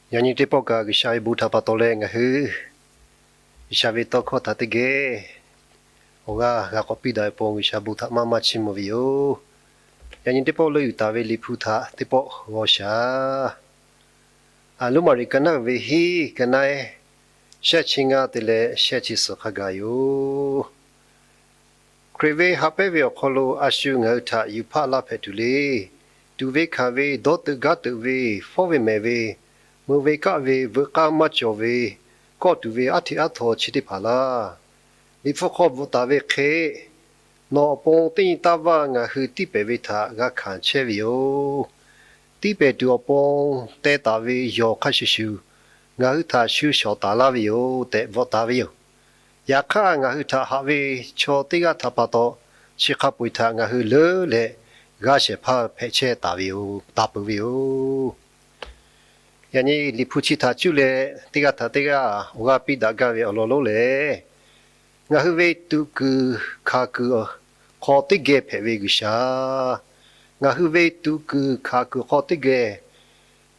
Yaꞈ nyi teˇ pawˆ kaꞈ G'uiˬsha ve bon htaꞈ pa taw leh ngaˬ hui G'uiˬsha ve tawˇ hkawˇ htaꞈ teˇ geh awˬ g'aˇ g'a k'awꞈ piˇ daꞈ ve pon G'uiˬsha bon htaꞈ maˇ maˇ chiˇ mvuh ve yoˬ. Yaꞈ nyi teˇ pawˆ leuˆ yuˬ taˍ ve Liꞈ hpu htaꞈ teˇ pawˆ g'aw shaˍ. Roˉmaꞈ liꞈ ka naˉ uiˍ ve hiˉ, ka naˉ ehˉ shehˆ chi ngaˇ te leh shehˆ chi suhˍ hk'a gaˬ yoˬ. Hkriꞈ ve haꞈ pehnˇ ve awˬ hk'aw lo a shu ngaˬ hui htaꞈ yuˬ hpaˆ laˇ hpehꞈ tuˬ le. Tuꞈ ve hkanˍ ve, dawˇ teuꞈ gaˇ teuꞈ ve, fawˉ ve mehˍ ve, mui ve kaˆ ve, veuꞈ k'aˇ maˇ cawˬ ve, kawˆ tuˬ ve aˉ hteꞈ aˉ htaw chi teˇ hpaˍ laˇ. Liꞈ hpu hk'aw bvuhꞈ taˍ ve hk'e, nawˬ awˬ pon teˇ nyi taˇ vaˇ ngaˬ hui tiˇ pehˍ ve htaꞈ g'a hkanˍ chehˇ ve yoˬ. Tiˇ pehˍ tuˬ awˬ pon teh taˍ ve yawˬ hk'a shuˍ shuˍ, ngaˬ hui htaꞈ shu shawˍ taˍ laˇ ve yoˬ tehꞈ bvuhꞈ taˍ ve yoˬ. Yaꞈ hk'aˇ, ngaˬ hui htaꞈ haꞈ ve chaw teˇ g'aˇ htaꞈ pa taw, chi hk'a peu-eˬ htaꞈ ngaˬ hui leuˉ leh g'a shehˍ hpaˇ hpehꞈ chehˇ taˍ ve yoˬ, taˍ peuˬ ve yoˬ. Yaꞈ nyi Liꞈ hpu chi htaꞈ cuˇ leh teˇ g'aˇ htaꞈ teˇ g'aˇ awˬ g'aˇ piˇ daꞈ gaˇ ve awˬ lawn lonˉ lehˬ, ngaˬ hui ve tuꞈ kuiˬ hkanˍ kuiˬ hk'aw teˇ geh hpehꞈ ve G'uiˬsha, ngaˬ hui ve tuꞈ kuiˬ hkanˍ kuiˬ hk'aw teˇ geh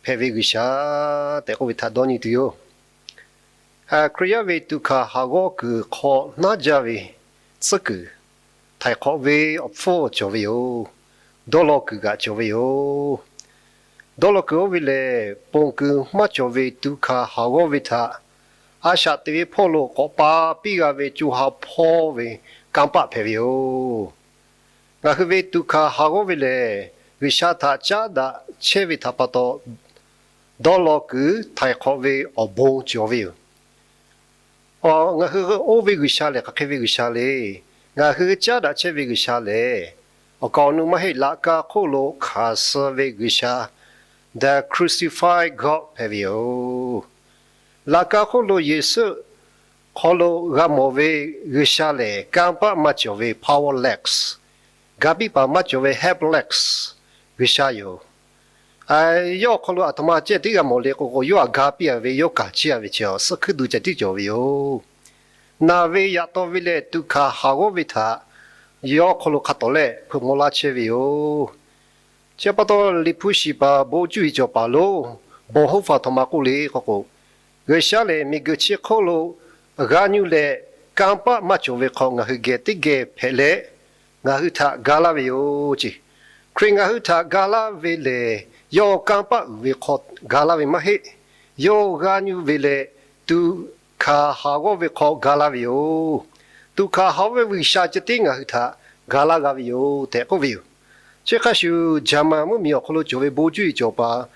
hpehꞈ ve G'uiˬsha tehꞈ k'oˆ ve htaꞈ dawˇ nyi tuˬ yoˬ. Hkriꞈ yaˇ ve tuꞈ hkanˍ haˍ g'awˇ kuiˬ hk'aw naˉ jaˇ ve tcuhˉ kuiˬ htaiˍ hk'awꞈ ve awˬ hpfuhˇ cawˬ ve yoˬ. Dawˇ law kuiˬ g'aꞈ cawˬ ve yoˬ. Dawˇ law kuiˬ oˇ ve lehˬ, ponˬ kuiˬ maˇ cawˬ ve tuꞈ hkanˍ haˍ g'awˇ ve htaꞈ a shaꞈ teꞈ ve hpawˇ lo k'awꞈ pa piˇ g'a ve co ha hpawˇ ve kanˇ paˆ hpehꞈ ve yoˬ. Ngaˬ hui ve tuꞈ hkanˍ haˍ g'awˇ ve lehˬ, G'uiˬsha htaꞈ caˉ daꞈ chehˇ ve htaꞈ pa taw, dawˇ law kuiˬ htaiˍ hk'awꞈ ve awˬ bon cawˬ ve yoˬ. Ngaˬ hui oˇ ve G'uiˬsha lehˬ hk'aˬ hk'e ve G'uiˬsha le. Ngaˬ hui caˉ daꞈ chehˇ ve G'uiˬsha lehˬ, awˬ kaˍ awˬ nu maˇ heˆ, laꞈ ka hk'oˆ lo hkanˍ suh ve G'uiˬsha, the crucified God hpehꞈ ve yoˬ. Laꞈ ka hk'oˆ lo Yeˍsuˆ hk'aw lo g'a mawˬ ve G'uiˬsha lehˬ, kanˇ paˆ maˇ cawˬ ve powerless, ga piˇ paˍ maˇ cawˬ ve helpless G'uiˬsha yoˬ. Yawˇ awˬ hk'aw lo aˬ htoꞈ ma ceh tiˉ g'a mawˬ le k'o k'o, yawˇ htaꞈ ga piˇ a ve, yawˇ kaˍ chiˇ a ve chi suh hkuiˉ duˬ ceh tiˉ cawˬ ve yoˬ. Naˬ ve yaꞈ taw ve leh tuꞈ hkanˍ haˍ g'awˇ ve htaꞈ yawˇ hk'aw lo hk'a tawˍ leh hpeuꞈ maw laˇ chehˇ ve yoˬ. Chi pa taw, Liꞈ hpu shiˍ paˍ bon cuˇ yiˍ cawˬ paˍ lo Bonhoeffer aˬ htoꞈ ma k'oˆ le k'o k'o, G'uiˬsha lehˬ miˬguiˬ chi hk'oˆ lo g'a nyu leh, kanˇ paˆ maˇ cawˬ ve hk'aw ngaˬ hui geh teˇ geh hpehꞈ leh, ngaˬ hui htaꞈ ga laˇ ve yoˬ ce. Hkriꞈ ngaˬ hui htaꞈ ga laˇ ve lehˬ, yawˇ kanˇ paˆ uiˍ ve hk'aw ga laˇ ve maˇ heˆ. Yawˇ g'a nyu ve leh, tuꞈ hkanˍ haˍ g'awˇ ve hk'aw ga laˇ ve yoˬ. Tuꞈ hkanˍ haˍ g'awˇ ve G'uiˬsha ceh tiˉ ngaˬ hui htaꞈ ga laˇ g'a ve yoˬ tehꞈ k'oˆ ve yoˬ. Chi hk'a shuˍ, Jaˍmanˍ mvuhˇmiˬ awˬ hk'aw lo cawˬ ve bon cuˇ yiˍ cawˬ paˍ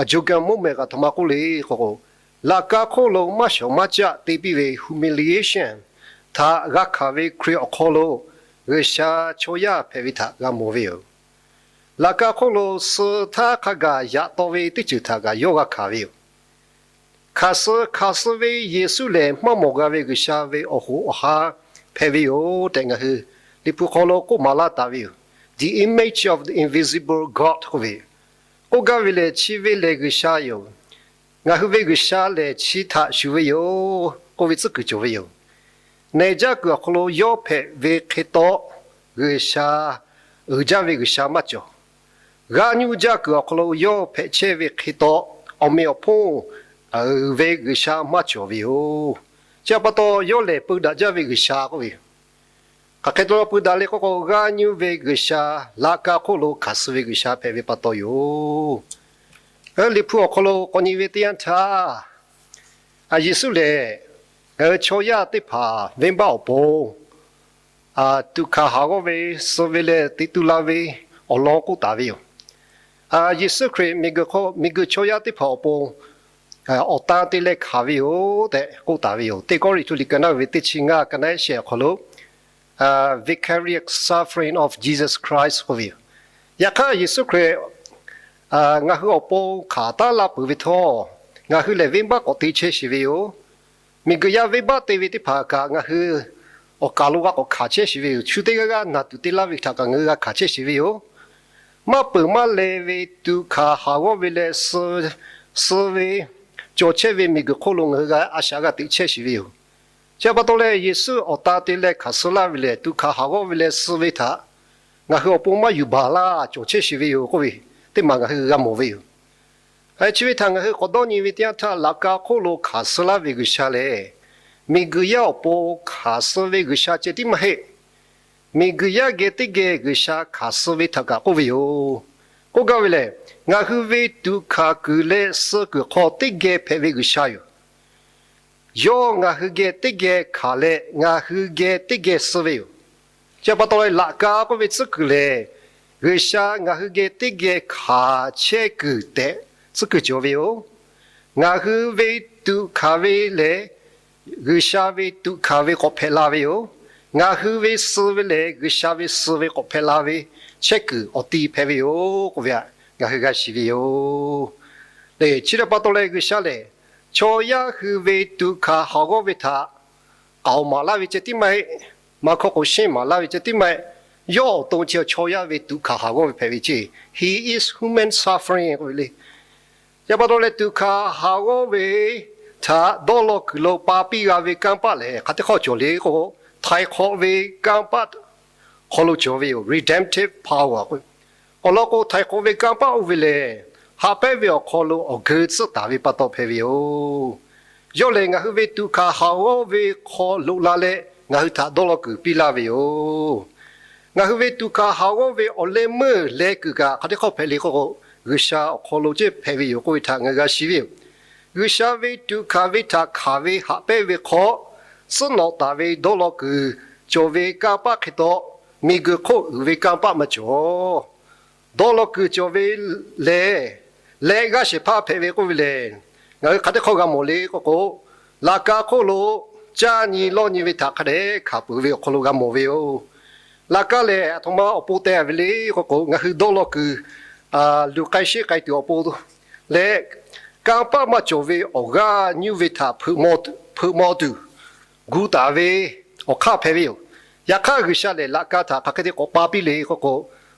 Jürgen Moltmann aˬ htoꞈ ma k'oˆ le k'o k'o, laꞈ ka hk'oˆ lo maˇ shawˍ maˇ caˆ te piˇ ve humiliation htaꞈ g'a hkanˍ ve Hkriꞈ awˬ hk'aw lo G'uiˬsha chaw yaˇ hpehꞈ ve htaꞈ g'a mawˬ ve yoˬ. Laꞈ ka hk'oˆ lo suh htaˇ hk'a gaˬ yaꞈ taw ve teˇ ceuˬ htaꞈ kaꞈ yawˇ g'a hkanˍ ve yoˬ. Hkanˍ suh hkanˍ suh ve Yeˍsuˆ lehˬ, maˇ mawˬ g'a ve G'uiˬsha ve awˬ hoꞈ awˬ ha hpehꞈ ve yoˬ tehꞈ, ngaˬ hui Liꞈ hpu hk'aw lo k'oˆ maˍ laˇ taˍ ve yoˬ. The image of the invisible God k'oˆ ve, k'oˆ gaˇ ve lehˬ, chi ve lehˬ G'uiˬsha yoˬ. Ngaˬ hui ve G'uiˬsha lehˬ chi htaꞈ shuˍ ve yoˬ k'oˆ ve tcuhˉ kuiˬ cawˬ ve yoˬ. Neh jaˇ kuiˬ awˬ hk'aw lo yawˇ hpehꞈ ve hk'e taw, G'uiˬsha uiˍ jaˇ ve G'uiˬsha maˇ cawˬ. G'a nyu jaˇ kuiˬ awˬ hk'aw lo yawˇ hpehꞈ chehˇ ve hk'e taw, awˬ meꞈ awˬ hponˇ uiˍ ve G'uiˬsha maˇ cawˬ ve yoˬ. Chi pa taw, yawˇ lehˬ peu daꞈ jaˇ ve G'uiˬsha k'oˆ ve yoˬ. Hk'aˬ hk'e te leh peu daꞈ le k'oˆ k'o, g'a nyu ve G'uiˬsha, laꞈ ka hk'oˆ lo hkanˍ suh ve G'uiˬsha hpehꞈ ve pa taw yoˬ. Liꞈ hpu awˬ hk'aw lo k'awꞈ nyi ve teˇ yanˇ htaˇ, Yeˍsuˆ lehˬ ngaˬ hui chaw yaˇ teˇ hpaˍ venˇbaˆ awˬ pon tuꞈ hkanˍ haˍ g'awˇ ve, suh ve leh teꞈ tu la ve awˬ lawn k'oˆ taˍ ve yoˬ. Yeˍsuˆ Hkriꞈ miˬguiˬ hk'oˆ, miˬguiˬ chaw yaˇ teˇ hpaˍ awˬ pon awˬ tan te leh hkanˍ ve yoˬ tehꞈ k'oˆ taˍ ve yoˬ. Teˇ Kawˇrenˍhtuˆ liꞈ ka naˉ uiˍ ve teˇ chi ngaˇ, ka naˉ ehˉ shehˆ awˬ hk'aw lo, Vicarious Suffering of Jesus Christ k'oˆ ve yoˬ. Yaꞈ hk'aˇ, Yeˍsuˆ Hkriꞈ ngaˬ hui awˬ pon hkanˍ taˉ laˇ peuˬ ve htawˇ, ngaˬ hui lehˬ venˇbaˆ k'awꞈ te chehˇ sheˍ ve yoˬ. Miˬguiˬ yaˇ venˇbaˆ te ve teˇ hpaˍ kaꞈ ngaˬ hui awˬ kaˍ lo g'a k'awꞈ hkanˍ chehˇ sheˍ ve yoˬ. Shu teˇ g'aˇ g'aˇ naˬ tuˬ te laˇ ve htaꞈ kaꞈ ngaˬ hui g'a hkanˍ chehˇ sheˍ ve yoˬ. Maˇ peuˬ maˇ leh ve tuꞈ hkanˍ haˍ g'awˇ ve leh suh ve cawˬ chehˇ ve miˬguiˬ hk'oˆ lo ngaˬ hui g'a a shaꞈ g'a teꞈ chehˇ sheˍ ve yoˬ. Chi pa taw leh, Yeˍsuˆ awˬ tan te leh hkanˍ suh laˇ ve lehˬ, tuꞈ hkanˍ haˍ g'awˇ ve leh suh ve htaꞈ ngaˬ hui awˬ pon maˇ yuˬ baˬ laˇ, cawˬ chehˇ sheˍ ve yoˬ k'oˆ ve teˇ maˬ ngaˬ hui g'a mawˬ ve yoˬ. Chi ve htaꞈ ngaˬ hui k'awꞈ dawˇ nyi ve teˇ yanˇ htaˇ, laꞈ ka hk'oˆ lo hkanˍ suh laˇ ve G'uiˬsha lehˬ, miˬguiˬ yaˇ awˬ pon hkanˍ suh ve G'uiˬsha ceh tiˉ maˇ heˆ. Miˬguiˬ yaˇ geh teˇ geh G'uiˬsha hkanˍ suh ve htaꞈ kaꞈ k'oˆ ve yoˬ. K'oˆ gaˇ ve lehˬ, ngaˬ hui ve tuꞈ hkanˍ kuiˬ leh suh kuiˬ hk'aw teˇ geh hpehꞈ ve G'uiˬsha yoˬ. Yawˇ ngaˬ hui geh teˇ geh hkanˍ leh, ngaˬ hui geh teˇ geh suh ve yoˬ. Chi pa taw leh, laꞈ ka k'oˆ ve tcuhˉ kuiˬ lehˬ, G'uiˬsha ngaˬ hui geh teˇ geh hkanˍ chehˇ kuiˬ tehꞈ tcuhˉ kuiˬ cawˬ ve yoˬ. Ngaˬ hui ve tuꞈ hkanˍ ve lehˬ, G'uiˬsha ve tuꞈ hkanˍ ve k'awꞈ hpehꞈ la ve yoˬ. Ngaˬ hui ve suh ve lehˬ, G'uiˬsha ve suh ve k'awꞈ hpehꞈ la ve chehˇ kuiˬ awˬ ti hpehꞈ ve yoˬ k'oˆ ve htaꞈ ngaˬ hui g'a shiˍ ve yoˬ. Chi htaꞈ pa taw leh, G'uiˬsha lehˬ chaw yaˇ hui ve tuꞈ hkanˍ haˍ g'awˇ ve htaꞈ k'aoˍ maˍ laˇ ve ceh tiˉ maˇ heˆ. Maˇ hkawˇ k'o, sheˉ maˍ laˇ ve ceh tiˉ maˇ heˆ. Yawˇ awˬ to chi chaw yaˇ ve tuꞈ hkanˍ haˍ g'awˇ ve hpehꞈ ve ceˇ. He is human suffering k'oˆ ve le. Chi pa taw leh, tuꞈ hkanˍ haˍ g'awˇ ve htaꞈ dawˇ law kuiˬ lo pa piˇ g'a ve kanˇ paˆ lehˬ, hk'aˬ teˇ hk'awˇ cawˬ le k'o, htaiˍ hk'awꞈ ve kanˇ paˆ hk'aw lo cawˬ ve yoˬ. Redemptive power k'o, awˬ lawn k'o, htaiˍ hk'awꞈ ve kanˇ paˆ oˇ ve lehˬ, haꞈ pehnˇ ve awˬ hk'aw lo awˬ geu tcuhˆ taˍ ve pa taw hpehꞈ ve yoˬ. Yawˇ lehˬ, ngaˬ hui ve tuꞈ hkanˍ haˍ g'awˇ ve hk'aw loꞈ la leh, ngaˬ hui htaꞈ dawˇ law kuiˬ piˇ laˇ ve yoˬ. Ngaˬ hui ve tuꞈ hkanˍ haˍ g'awˇ ve awˬ leh meuˇ leh kuiˬ kaꞈ hk'aˬ teˇ hk'awˇ hpehꞈ le k'o k'o, G'uiˬsha awˬ hk'aw lo ceh hpehꞈ ve yoˬ k'oˆ ve htaꞈ ngaˬ g'a shiˍ ve yoˬ. G'uiˬsha ve tuꞈ hkanˍ ve htaꞈ hkanˍ ve haꞈ pehnˇ ve hk'aw, tcuhˉ nawꞈ taˍ ve dawˇ law kuiˬ cawˬ ve kanˇ paˆ hk'e taw, miˬguiˬ hk'oˆ uiˍ ve kanˇ paˆ maˇ cawˬ. Dawˇ law kuiˬ cawˬ ve lehˬ, leh g'aˇ shehˍ hpaˇ hpehꞈ ve k'oˆ ve lehˬ, ngaˬ hui hk'aˬ teˇ hk'awˇ g'a mawˬ le k'o k'o, laꞈ ka hk'oˆ lo caˇ nyi lawˇ nyi ve htaꞈ hk'a dehꞈ hkanˍ peuˬ ve awˬ hk'aw lo g'a mawˬ ve yoˬ. Laꞈ ka lehˬ, aˬ htoꞈ ma awˬ pon teh ve le k'o k'o, ngaˬ hui dawˇ law kuiˬ luˬ k'ai sheˆ k'ai tuˬ awˬ pon leh, kanˇ paˆ maˇ cawˬ ve awˬ g'aˇ nyuˇ ve htaꞈ hpeuꞈ maw tuˬ gu taˍ ve awˬ hk'aˇ hpehꞈ ve yoˬ. Yaꞈ hk'aˇ, G'uiˬsha lehˬ laꞈ ka htaꞈ hk'aˬ hk'e te k'awꞈ pa piˇ le k'o k'o,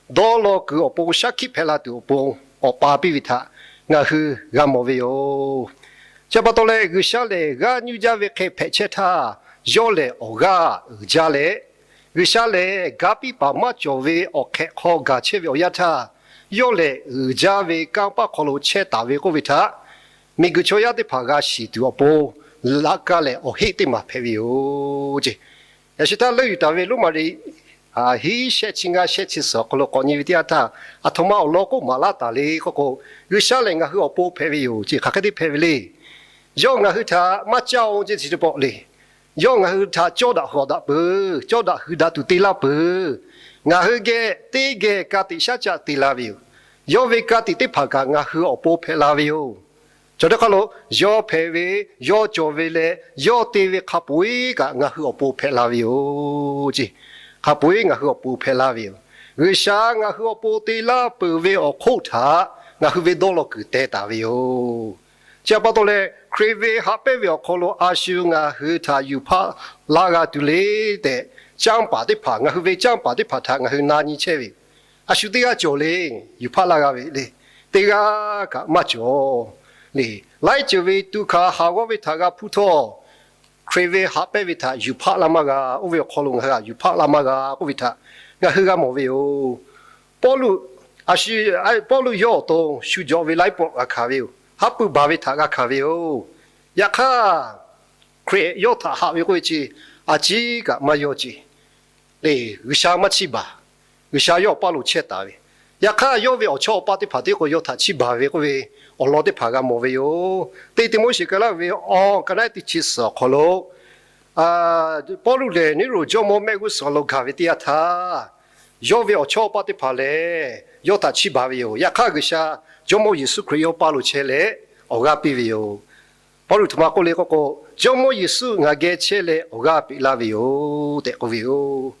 dawˇ law kuiˬ awˬ pon shaˉ hkiˆ hpehꞈ la tuˬ awˬ pon k'awꞈ pa piˇ ve htaꞈ ngaˬ hui g'a mawˬ ve yoˬ. Chi pa taw leh, G'uiˬsha lehˬ g'aˇ nyuˇ jaˇ ve hk'e hpehꞈ chehˇ htaˇ, yawˇ lehˬ awˬ g'aˇ uiˍ jaˇ leh, G'uiˬsha lehˬ ga piˇ paˍ maˇ cawˬ ve awˬ hk'ehꞈ hk'aw gaˬ chehˇ ve awˬ yanˇ htaˇ, yawˇ lehˬ uiˍ jaˇ ve kanˇ paˆ hk'aw lo chehˇ taˍ ve k'oˆ ve htaꞈ miˬguiˬ chaw yaˇ teˇ hpaˍ g'a shiˍ tuˬ awˬ pon, laꞈ ka lehˬ awˬ heˆ teˇ maˬ hpehꞈ ve yoˬ ceˇ. Yaꞈ shi htaˇ leuˉ yuˬ taˍ ve Roˉmaꞈ liꞈ hiˉ shehˆ chi ngaˇ shehˆ chi suhˍ awˬ hk'aw lo k'awꞈ nyi ve teˇ yanˇ htaˇ, aˬ htoꞈ ma awˬ lawn k'oˆ maˍ laˇ taˍ le k'o k'o, G'uiˬsha lehˬ ngaˬ hui awˬ pon hpehꞈ ve yoˬ ceˇ. Hk'aˬ hk'e te hpehꞈ ve le. Yawˇ ngaˬ hui htaꞈ maˇ caˇ-oˬ ceˇ, chi teˇ pawˆ le. Yawˇ ngaˬ hui htaꞈ cawˇ daꞈ hawˍ daꞈ peuˬ, cawˇ daꞈ hui daꞈ tuˬ te laˇ peuˬ. Ngaˬ hui geh teˇ geh ka tiꞈ shaˉ caˆ te la ve yoˬ. Yawˇ ve ka tiꞈ teˇ hpaˍ kaꞈ ngaˬ hui awˬ pon hpehꞈ la ve yoˬ. Cawˬ teˇ hk'aˇ lo, yawˇ hpehꞈ ve, yawˇ cawˬ ve leh yawˇ te ve hk'a peu-eˬ kaꞈ ngaˬ hui awˬ pon hpehꞈ la ve yoˬ ceˇ. Hk'a peu-eˬ ngaˬ hui awˬ pon hpehꞈ la ve yoˬ. G'uiˬsha ngaˬ hui awˬ pon te laˇ peuˬ ve awˬ hk'oˆ htaꞈ ngaˬ hui ve dawˇ law kuiˬ teh taˍ ve yoˬ. Chi pa taw leh, Hkriꞈ ve haꞈ pehnˇ ve awˬ hk'aw lo a shu ngaˬ hui htaꞈ yuˬ hpaˆ laˇ g'a tuˬ le tehꞈ, canˇ paˍ teˇ hpaˍ, ngaˬ hui ve canˇ paˍ teˇ hpaˍ htaꞈ ngaˬ hui na nyi chehˇ ve yoˬ. A shu teˇ g'aˇ cawˬ le, yuˬ hpaˆ laˇ g'a ve le. Teˇ g'aˇ kaꞈ maˇ cawˬ le. Laiˉ ceuˬ ve tuꞈ hkanˍ haˍ g'awˇ ve htaꞈ g'a hpuˇ htawˇ, Hkriꞈ ve haꞈ pehnˇ ve htaꞈ yuˬ hpaˆ laˇ maˇ g'a. Oˇ ve awˬ hk'aw lo ngaˬ hui htaꞈ yuˬ hpaˆ laˇ maˇ g'a k'oˆ ve htaꞈ ngaˬ hui g'a mawˬ ve yoˬ. Pawˇluꞈ, a shu, Pawˇluꞈ yawˇ awˬ to shu jawꞈ ve laiˉ pawˆ g'a hkanˍ ve yoˬ. Haˉ pui baˬ ve htaꞈ g'a hkanˍ ve yoˬ. Yaꞈ hk'aˇ, Hkriꞈ yawˇ htaꞈ haꞈ ve k'oˆ ve chi a ciˉ kaꞈ maˇ yawˇ ceˇ. Le, G'uiˬsha maˇ chiˇ baˬ. G'uiˬsha yawˇ awˬ paˇ lo chehˇ taˍ ve. Yaꞈ hk'aˇ, yawˇ ve awˬ chawˇ awˬ paˇ teˇ hpaˍ tiˉ k'o yawˇ htaꞈ chiˇ baˬ ve k'oˆ ve awˬ lawn teˇ hpaˍ g'a mawˬ ve yoˬ. Teˇ Tiˆmoˉseˍ ka laˇ ve awˬ ka naˉ teˇ chi suhˍ awˬ hk'aw lo, Pawˇluꞈ lehˬ Neˇroˬ jawˇmawˇ mehˆ g'uˇ suhˍ lo gaˬ ve teˇ yanˇ htaˇ, yawˇ ve awˬ chawˇ awˬ paˇ teˇ hpaˍ lehˬ yawˇ htaꞈ chiˇ baˬ ve yoˬ. Yaꞈ hk'aˇ, G'uiˬsha Jawˇmawˇ Yeˍsuˆ Hkriꞈ yawˇ paˇ lo chehˇ leh awˬ g'aˇ piˇ ve yoˬ. Pawˇluꞈ htoꞈ ma k'oˆ le k'oˆ k'o, Jawˇmawˇ Yeˍsuˆ ngaˬ geh chehˇ leh awˬ g'aˇ peꞈ laˇ ve yoˬ tehꞈ k'oˆ ve yoˬ.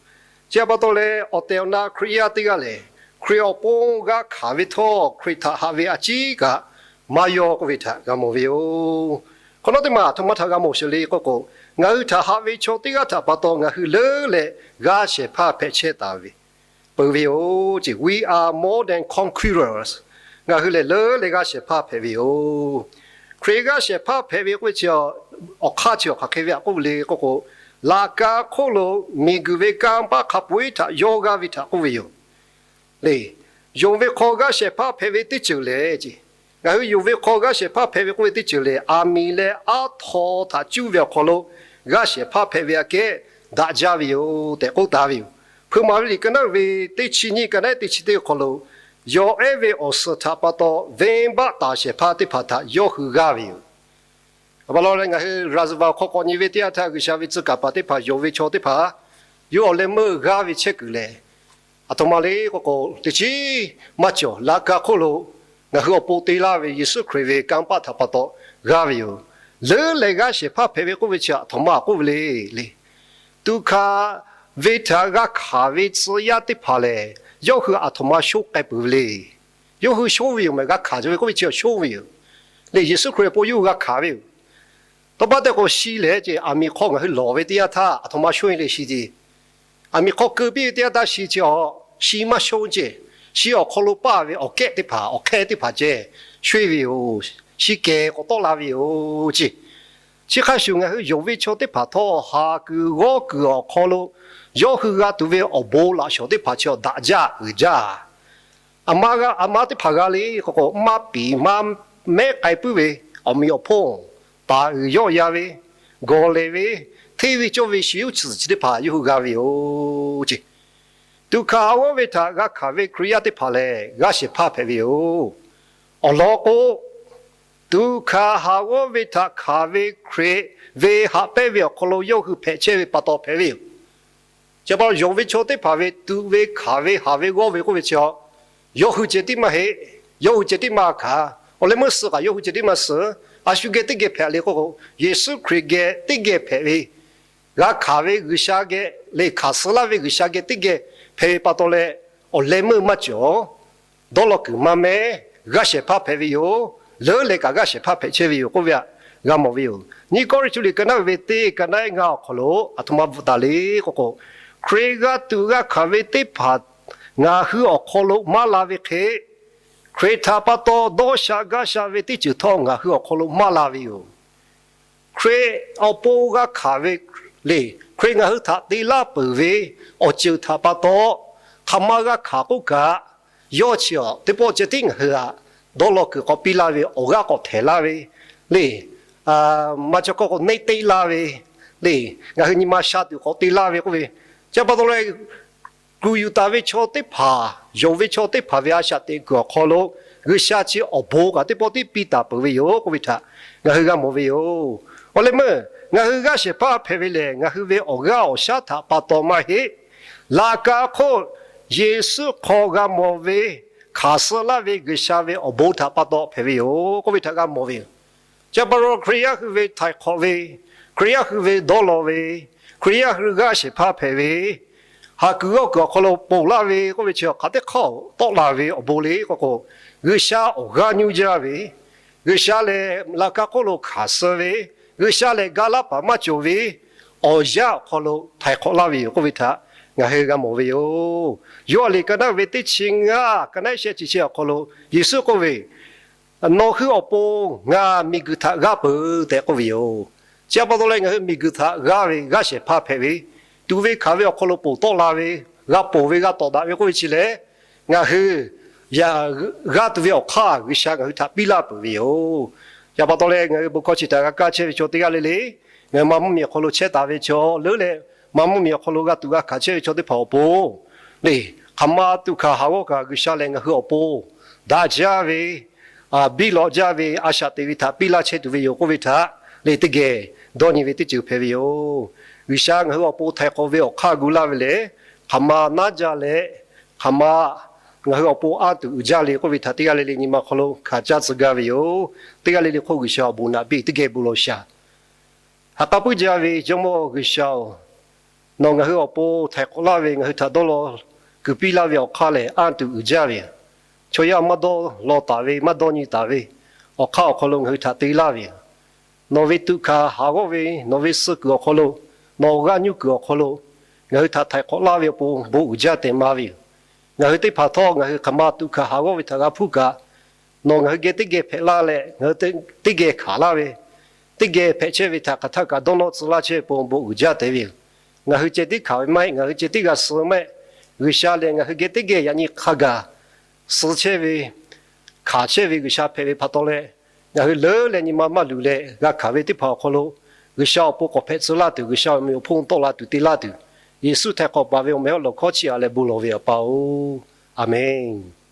Chi pa taw leh, awˬ tehˬ awˬ na Hkriꞈ yaˇ teˇ g'aˇ lehˬ, Hkriꞈ awˬ pon g'a hkanˍ ve htawˇ, Hkriꞈ htaꞈ haꞈ ve a ciˉ kaꞈ maˇ yawˇ k'oˆ ve htaꞈ g'a mawˬ ve yoˬ. Hk'awꞈ nawˉ teˇ maˬ aˬ htoꞈ ma htaꞈ g'a mawˬ sheˍ le k'oˆ k'o, ngaˬ hui htaꞈ haꞈ ve chaw teˇ g'aˇ htaꞈ pa taw ngaˬ hui leuˉ leh g'aˇ shehˍ hpaˇ hpehꞈ chehˇ taˍ ve peuˬ ve yoˬ ceˇ. We are more than conquerors. Ngaˬ hui lehˬ leuˉ leh g'aˇ shehˍ hpaˇ hpehꞈ ve yoˬ. Hkriꞈ g'aˇ shehˍ hpaˇ hpehꞈ ve k'oˆ ve chi, awˬ hk'aˇ chi awˬ hk'aˬ hk'e ve a k'oˆ le k'oˆ k'o, laꞈ ka hk'oˆ lo miˬguiˬ ve kanˇ paˆ hk'a peu-eˬ htaꞈ yawˇ g'aˇ ve htaꞈ k'oˆ ve yoˬ. Le, yonˍ ve hk'aw g'aˇ shehˍ hpaˇ hpehꞈ ve teˇ ceuˬ lehˬ ceˇ, Ngaˬ hui yonˍ ve hk'aw g'aˇ shehˍ hpaˇ hpehꞈ ve k'oˆ ve teˇ ceuˬ lehˬ, aˬ miˍ leh aˉ htaw htaꞈ cuˇ ve awˬ hk'aw lo g'aˇ shehˍ hpaˇ hpehꞈ ve aꞈ kehˉ daꞈ jaˇ ve yoˬ tehꞈ k'oˆ taˍ ve yoˬ. Hpeuꞈ maˍ ve liꞈ ka naˉ ve teˇ chi nyiˇ ka naˉ teˇ chi teˇ awˬ hk'aw lo, yawˬ ehˉ ve awˬ suhˍ htaꞈ pa taw venˇbaˆ taˍ shehˍ hpaˇ teˇ hpaˍ htaꞈ yawˇ hui g'aˇ ve yoˬ. Awˬ pa law leh ngaˬ hui Raˍzaˍvaˍ hk'aw k'awꞈ nyi ve teˇ yanˇ htaˇ, G'uiˬsha ve tcuh kaˍ paˍ teˇ hpaˍ yonˍ ve chaw teˇ hpaˍ yawˇ awˬ leh meuˇ g'aˇ ve chehˇ kuiˬ lehˬ, aˬ htoꞈ ma le k'o k'o, teˇ chiˉ maˇ cawˬ. Laꞈ ka hk'oˆ lo ngaˬ hui awˬ pon te laˇ ve Yeˍsuˆ Hkriꞈ ve kanˇ paˆ htaꞈ pa taw g'aˇ ve yoˬ. Leuˉ leh g'aˇ shehˍ hpaˇ hpehꞈ ve k'oˆ ve chi aˬ htoꞈ ma k'oˆ ve le le. Tuꞈ hkanˍ ve htaꞈ g'a hkanˍ ve tcuh yaˇ teˇ hpaˍ lehˬ, yawˇ hui aˬ htoꞈ ma shonˇ k'ai peuˬ ve le. Yawˇ hui shonˇ ve yoˬ mehˍ, g'a hkanˍ cawˬ ve k'oˆ ve chi shonˇ ve yoˬ. Lehˬ, Yeˍsuˆ Hkriꞈ awˬ pon yawˇ hui g'a hkanˍ ve yoˬ. Tawˇ paˆ teˇ k'o shi lehˬ ce, aˬ miˍ hk'aw ngaˬ hui lawˬ ve teˇ yanˇ htaˇ aˬ htoꞈ ma shonˇ e le shi ce. Aˬ miˍ hk'aw keu piˇ ve teˇ yanˇ htaˇ shi ce, a, shi maˇ shonˇ ce. Shi awˬ hk'aw lo paˇ ve awˬ kehˉ teˇ hpaˍ, awˬ hk'ehˇ teˇ hpaˍ ceh shonˇ e ve yoˬ. Shi kehˬ k'awꞈ tawˆ la ve yoˬ ce. Chi hk'a shuˍ ngaˬ hui yonˍ ve chaw teˇ hpaˍ htawˇ, haˍ kuiˬ g'awˇ kuiˬ awˬ hk'aw lo yawˇ hui g'a tuˬ ve awˬ bon laꞈ shawˍ teˇ hpaˍ chi awˬ daꞈ jaˇ uiˍ jaˇ. Aˬ ma g'a, aˬ ma teˇ hpaˍ g'a le k'o k'o, maˇ piˍ maˇ mehˉ k'ai puiˉ ve awˬ meꞈ awˬ hponˇ, taˍ uiˍ yawˆ yan ve, gawˬ lehˬ ve, hteˇ ve cawˇ ve shi uˉ tsuhˍ chi teˇ hpaˍ yawˇ hui g'a ve yoˬ ce. Tuꞈ hkanˍ ha g'awˇ ve htaꞈ g'a hkanˍ ve Hkriꞈ yaˇ teˇ hpaˍ lehˬ, g'aˇ shehˍ hpaˇ hpehꞈ ve yoˬ. Awˬ lawn k'o, tuꞈ hkanˍ ha g'awˇ ve htaꞈ hkanˍ ve Hkriꞈ ve haꞈ pehnˇ ve awˬ hk'aw lo yawˇ hui hpehꞈ chehˇ ve pa taw hpehꞈ ve yoˬ. Chi pa taw yonˍ ve chaw teˇ hpaˍ ve tuꞈ ve hkanˍ ve haˍ ve g'awˇ ve k'oˆ ve chi a, yawˇ hui ceh tiˉ maˇ heˆ. Yawˇ hui ceh tiˉ maˇ hkanˍ. Awˬ leh meuˇ suh kaꞈ yawˇ hui ceh tiˉ maˇ suh. A shu geh teˇ geh hpehꞈ le k'o k'o, Yeˍsuˆ Hkriꞈ geh teˇ geh hpehꞈ ve, g'a hkanˍ ve G'uiˬsha geh leh hkanˍ suh laˇ ve G'uiˬsha geh teˇ geh hpehꞈ ve pa taw leh, awˬ leh meuˇ maˇ cawˬ. Dawˇ law kuiˬ maˇ mehˉ. G'aˇ shehˍ hpaˇ hpehꞈ ve yoˬ. Leuˉ leh kaꞈ g'aˇ shehˍ hpaˇ hpehꞈ chehˇ ve yoˬ k'oˆ ve htaꞈ g'a mawˬ ve yoˬ. Nyiˇ Kawˇrenˍhtuˆ liꞈ ka naˉ ve teˇ ka naˉ ngaˇ awˬ hk'aw lo aˬ htoꞈ ma bvuhꞈ taˍ le k'o k'o, Hkriꞈ g'a tuꞈ g'a hkanˍ ve teˇ hpaˍ ngaˬ hui awˬ hk'aw lo maˇ la ve hk'e, Hkriꞈ htaꞈ pa taw dawˇ sha gaˇ sha ve teˇ ceuˬ htawˇ ngaˬ hui awˬ hk'aw lo maˇ la ve yoˬ. Hkriꞈ awˬ pon g'a hkanˍ ve le, Hkriꞈ ngaˬ hui htaꞈ te laˇ peuˬ ve awˬ ceuˬ htaꞈ pa taw, hk'aˬ ma g'a hkanˍ k'oˆ kaꞈ, yawˇ chi a teˇ pawˆ ceh tiˉ ngaˬ hui htaꞈ dawˇ law kuiˬ k'awꞈ piˇ laˇ ve, awˬ g'aˇ k'awꞈ htehˍ laˇ ve le, maˇ ca kawˆ k'o neˆ teˆ laˇ ve le, ngaˬ hui nyi ma sha tuˬ k'awꞈ te laˇ ve k'oˆ ve, chi pa taw leh kuˬ yuˬ taˍ ve chaw teˇ hpaˍ, yonˍ ve chaw teˇ hpaˍ ve a shaꞈ teꞈ kuiˬ awˬ hk'aw lo G'uiˬsha chi awˬ bon kaꞈ teˇ pawˆ tiˉ piˇ taˍ peuˬ ve yoˬ k'oˆ ve htaꞈ ngaˬ hui g'a mawˬ ve yoˬ. Awˬ leh meuˇ ngaˬ hui g'aˇ shehˍ hpaˇ hpehꞈ ve lehˬ, ngaˬ hui ve awˬ g'aˇ awˬ shaˉ htaꞈ pa taw maˇ heˆ. Laꞈ ka hk'oˆ Yeˍsuˆ hk'aw g'a mawˬ ve hkanˍ suh laˇ ve G'uiˬsha ve awˬ bon htaꞈ pa taw hpehꞈ ve yoˬ k'oˆ ve htaꞈ g'a mawˬ ve yoˬ. Chi pa taw Hkriꞈ yaˇ hui ve htaiˍ hk'awꞈ ve, Hkriꞈ yaˇ hui ve dawˇ law ve, Hkriꞈ yaˇ hui g'aˇ shehˍ hpaˇ hpehꞈ ve, haˍ kuiˬ g'awˇ kuiˬ awˬ hk'aw lo ponˬ laˇ ve k'oˆ ve chi hk'aˬ teˇ hk'aˇ tawˆ la ve awˬ bon le k'o k'o, G'uiˬsha awˬ g'aˇ nuˇ jaˇ ve, G'uiˬsha lehˬ laꞈ ka hk'oˆ lo hkanˍ suh ve, G'uiˬsha lehˬ ga laˇ paˍ maˇ cawˬ ve awˬ yanˇ awˬ hk'aw lo htaiˍ hk'awꞈ laˇ ve yoˬ k'oˆ ve htaꞈ ngaˬ hui g'a mawˬ ve yoˬ. Yoˇhanˬ liꞈ ka naˉ ve teˇ chi ngaˇ ka naˉ shehˆ chi chi awˬ hk'aw lo Yeˍsuˆ k'oˆ ve, Nawˬ hui awˬ pon ngaˬ miˬguiˬ htaꞈ g'aˇ peuˬ tehꞈ k'oˆ ve yoˬ. Chi pa taw leh ngaˬ hui miˬguiˬ htaꞈ g'aˇ ve g'aˇ shehˍ hpaˇ hpehꞈ ve, tuꞈ ve hkanˍ ve awˬ hk'aw lo ponˬ tawˆ la ve, g'a ponˬ ve g'a tawˍ daꞈ ve k'oˆ ve chi lehˬ, ngaˬ hui g'aˇ tuˬ ve awˬ hk'aˇ G'uiˬsha ngaˬ hui htaꞈ piˇ laˇ peuˬ ve yoˬ. Chi pa taw leh ngaˬ hui bon hkawˇ chi htaꞈ g'a kaˇ chehˇ ve chaw teˇ g'aˇ le le, ngaˬ hui ma mvuhˇmiˬ awˬ hk'aw lo chehˇ taˍ ve chaw leuˉ leh, ma mvuhˇmiˬ awˬ hk'aw lo g'a tuꞈ g'a hkanˍ chehˇ ve chaw teˇ hpaˍ awˬ pon le, hk'aˬ ma tuꞈ hkanˍ haˍ g'awˇ kaꞈ G'uiˬsha lehˬ ngaˬ hui awˬ pon daꞈ jaˇ ve, biˇ lawꞈ jaˇ ve a shaꞈ teꞈ ve htaꞈ piˇ laˇ chehˇ tuˬ ve yoˬ k'oˆ ve htaꞈ le teˇ geh dawˇ nyi ve teˇ ceuˬ hpehꞈ ve yoˬ. G'uiˬsha ngaˬ hui awˬ pon htaiˍ hk'awꞈ ve awˬ hk'aˇ gu laˇ ve lehˬ, hk'aˬ ma naˉ jaˇ leh, hk'aˬ ma ngaˬ hui awˬ pon anˇ tuˬ uiˍ jaˇ le k'oˆ ve htaꞈ teˇ g'aˇ le le nyi ma hk'aw lo hkanˍ caˇ tcuh gaˇ ve yoˬ. Teˇ g'aˇ le le hk'oˆ G'uiˬsha awˬ bon naꞈ piˇ teˇ geh bon lawˬ shaˍ. Ha k'a puiˉ jaˇ ve Jawˇmawˇ G'uiˬsha-oˬ, nawˬ ngaˬ hui awˬ pon htaiˍ hk'awꞈ laˇ ve, ngaˬ hui htaꞈ dawˇ law kuiˬ piˇ laˇ ve awˬ hk'aˇ lehˬ, anˇ tuˬ uiˍ jaˇ ve yoˬ. Chaw yaˇ maˇ dawˇ law taˍ ve, maˇ dawˇ nyi taˍ ve awˬ hk'aˇ awˬ hk'aw lo ngaˬ hui htaꞈ te laˇ ve yoˬ. Nawˬ ve tuꞈ hkanˍ haˍ g'awˇ ve, nawˬ ve suh kuiˬ awˬ hk'aw lo, nawˬ awˬ g'aˇ nuˇ kuiˬ awˬ hk'aw lo ngaˬ hui htaꞈ htaiˍ hk'awꞈ laˇ ve awˬ pon bon uiˍ jaˇ tehꞈ ma ve yoˬ. Ngaˬ hui teˇ hpaˍ htawˇ ngaˬ hui hk'aˬ ma tuꞈ hkanˍ haˍ g'awˇ ve htaꞈ g'a hpuˇ kaꞈ, nawˬ ngaˬ hui geh teˇ geh hpehꞈ laˇ leh, ngaˬ hui teˇ geh hkanˍ laˇ ve, teˇ geh hpehꞈ chehˇ ve htaꞈ hk'aˬ htaˇ kaꞈ dawˇ nawˇ tcuh laˇ chehˇ ve pon bon uiˍ jaˇ tehꞈ ve yoˬ. Ngaˬ hui ceh tiˉ hkanˍ ve maˇ heˆ, ngaˬ hui ceh tiˉ g'a suh maˇ heˆ. G'uiˬsha lehˬ ngaˬ hui geh teˇ geh yaꞈ nyi hk'a gaˬ suh chehˇ ve, hkanˍ chehˇ ve G'uiˬsha hpehꞈ ve pa taw leh, ngaˬ hui leuˉ leh nyi ma maˇ luˬ leh g'a hkanˍ ve teˇ hpaˍ awˬ hk'aw lo, G'uiˬsha awˬ pon k'awꞈ hpehꞈ tcuh laˇ tuˬ, G'uiˬsha awˬ meꞈ awˬ hponˇ tawˆ la tuˬ te laˇ tuˬ, Yeˍsuˆ htaiˍ hk'awꞈ paˍ ve awˬ meh awˬ lawˬ hkawˇ chiˇ aꞈ leh bon lawˬ ve A pa-oˬ, Aˍmenˍ.